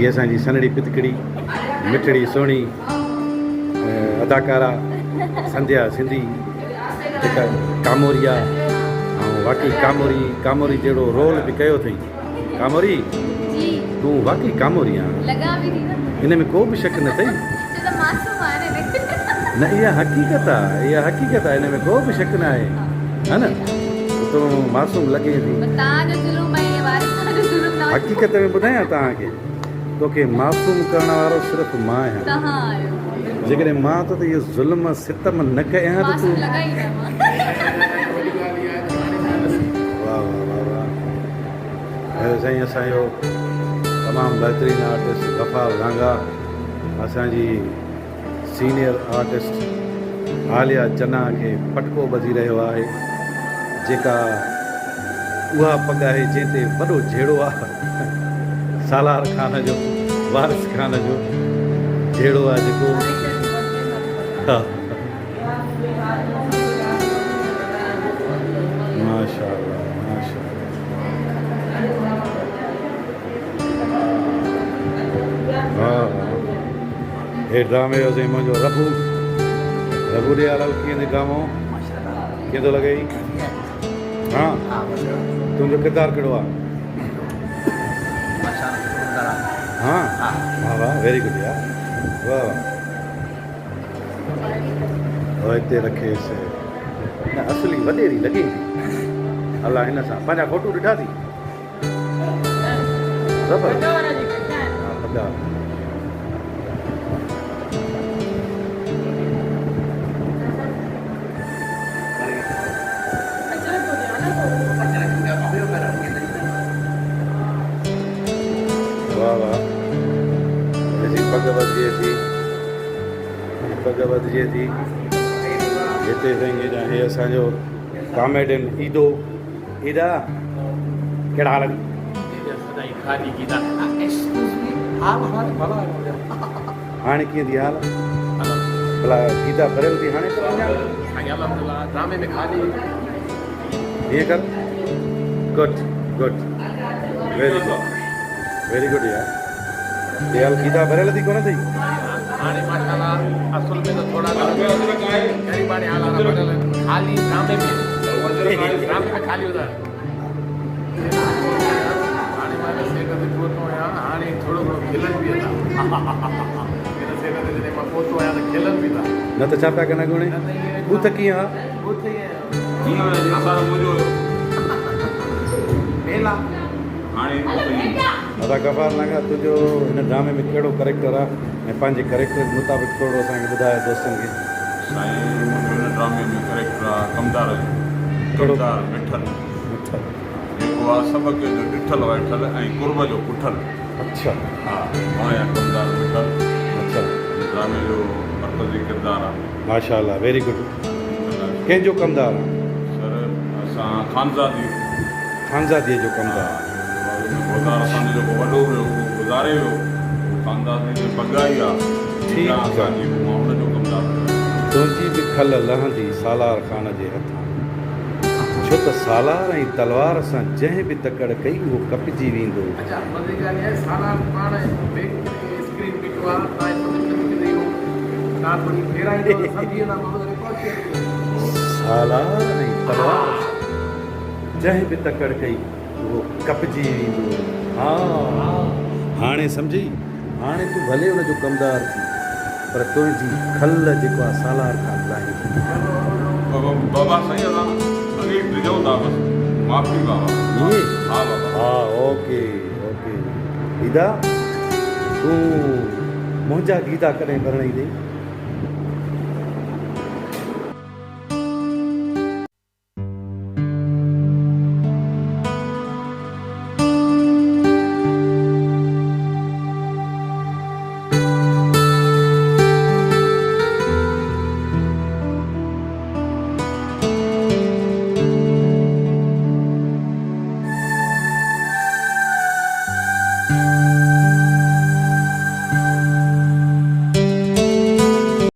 هي اسان جي سنهڙي پتڪڙي مٺڙي سهڻي اداڪارا سنڌيا سنڌي جيڪا ڪاموري آ ۽ واقعي ڪاموري ڪاموري جهڙو رول به ڪيو اٿئي ڪاموري جي تون واقعي ڪاموري آ لڳان به ٿي نه ان ۾ ڪو به شڪ نه اٿئي ڇو ته معصوم آ نه نه اها حقيقت آ اها حقيقت آ ان ۾ ڪو به شڪ نه آهي ها نه تون معصوم لڳين ٿي پر توهان جو ظلم ۽ وارث جو ظلم نه حقيقت ۾ ٻڌايان توهان کي توکي معصوم ڪرڻ وارو صرف مان آهيان. توهان آهيو. جيڪڏهن مان تو تي اهو ظلم ستم نه ڪيان ها ته تون. معصوم لڳان ئي نه مان. واه واه واه واه اهو سائين اسان جو تمام بهترين آرٽسٽ غفار لانگاهه اسان جي سينيئر آرٽسٽ عاليه چنا کي پٽڪو ٻڌي رهيو آهي جيڪا اها پڳ آهي جنهن تي وڏو جهيڙو آهي سالار خان جو وارث خان جو جهيڙو آهي جيڪو ماشاء الله ماشاء الله واھ واھ هي ڊرامي جو سائين منهنجو ربو ربو ڏي آلال ڪيئن ٿي ڊرامو ڪيئن ٿو لڳئي ها تنهنجو ڪردار ڪهڙو آ ها واھ واھ ويري گڊ يار واھ واھ هتي رکيس نه اصلي وڏيري لڳي ٿي الله هن سان پنهنجا فوٽو ڏٺا ٿي واھ واھ جي پڳ ٻڌجي ٿي پڳ ٻڌجي ٿي هتي سائين هي اسان جو ڪاميڊين عيدو ادا ڪهڙا حال آهن. هاڻي ڪيئن ٿي حال ڀلا گيتا ڀريل ٿي هاڻي ته اڃا ائين ڪر good good very good very good يار هي حال گيتا ڀريل ٿي ڪونه ٿي هاڻي ماشاءالله اصل ۾ ته ٿورا غريباڻي حال ڀريل خالي ڊرامي ۾ ڊرامي ۾ خالي هوندا هاڻي مان هن سيٽ تي پهتو آهيان هاڻي ٿورو گهڻو کلن به ٿا هن سيٽ تي جڏهن مان پهتو آهيان ته کلن به ٿا نه ته ڇا پيا ڪن اڳوڻي ٻوٿ ڪيئن ها ٻوٿ ائين ميلا ادا غفار لانگاهه تنهنجو هن ڊرامي ۾ ڪهڙو ڪريڪٽر آ ۽ پنهنجي ڪريڪٽر مطابق ٿورڙو اسان کي ٻڌاء دوستن کي. سائين منهنجو هن ڊرامي ۾ ڪريڪٽر آ ڪمدار جو ڪمدار مٺل مٺل جيڪو آ سڀ ڪنهن جو ڏٺل وائٺل ۽ قرب جو ڪٺل. اڇا. ها مان آهيان ڪمدار مٺل. اڇا. هن ڊرامي جو مرڪزي ڪردار آ. ماشاء الله ويري گڊ ڪنهن جو ڪمدار آ. سر اسان خانزادي. خانزادي جو ڪمدار. ها ڀوتار اسان جو جيڪو وڏو هيو اهو گذاري ويو اهو خانزادي جي پڳائي آ ٺيڪ جيڪا آ. اسان جي هو مان ان جو ڪمدار هيس. تنهنجي به کل لهندي سالار خان جي هٿان. ڇو ته سالار ۽ تلوار سان جنهن به تڪڙ ڪئي اهو ڪپجي ويندو. اڇا مزي جي ڳالهه اها آهي سالار پاڻ بيڪ تي اسڪرين بيٺو آ تان سمجهه ۾ نٿي اچي اهو تان ٿوري ڦيرائيندو ته سمجهي ويندا ماڻهو ته رڪارڊ ٿي ويندو. سالار ۽ تلوار سان جنهن به تڪڙ ڪئي اهو ڪپجي ويندو. ها هاڻي سمجهئي، هاڻي تون ڀلي ان جو ڪمدار ٿي، پر تنهنجي کل جيڪو آ سالار کان لاهيندي. بابا سائين اسان اڳي ئي ڊڄون ٿا بس معافي بابا. ائين؟ ها بابا. ها اوڪي اوڪي گيتا تون منهنجا گيتا ڪڏهن ڀرڻ ايندين؟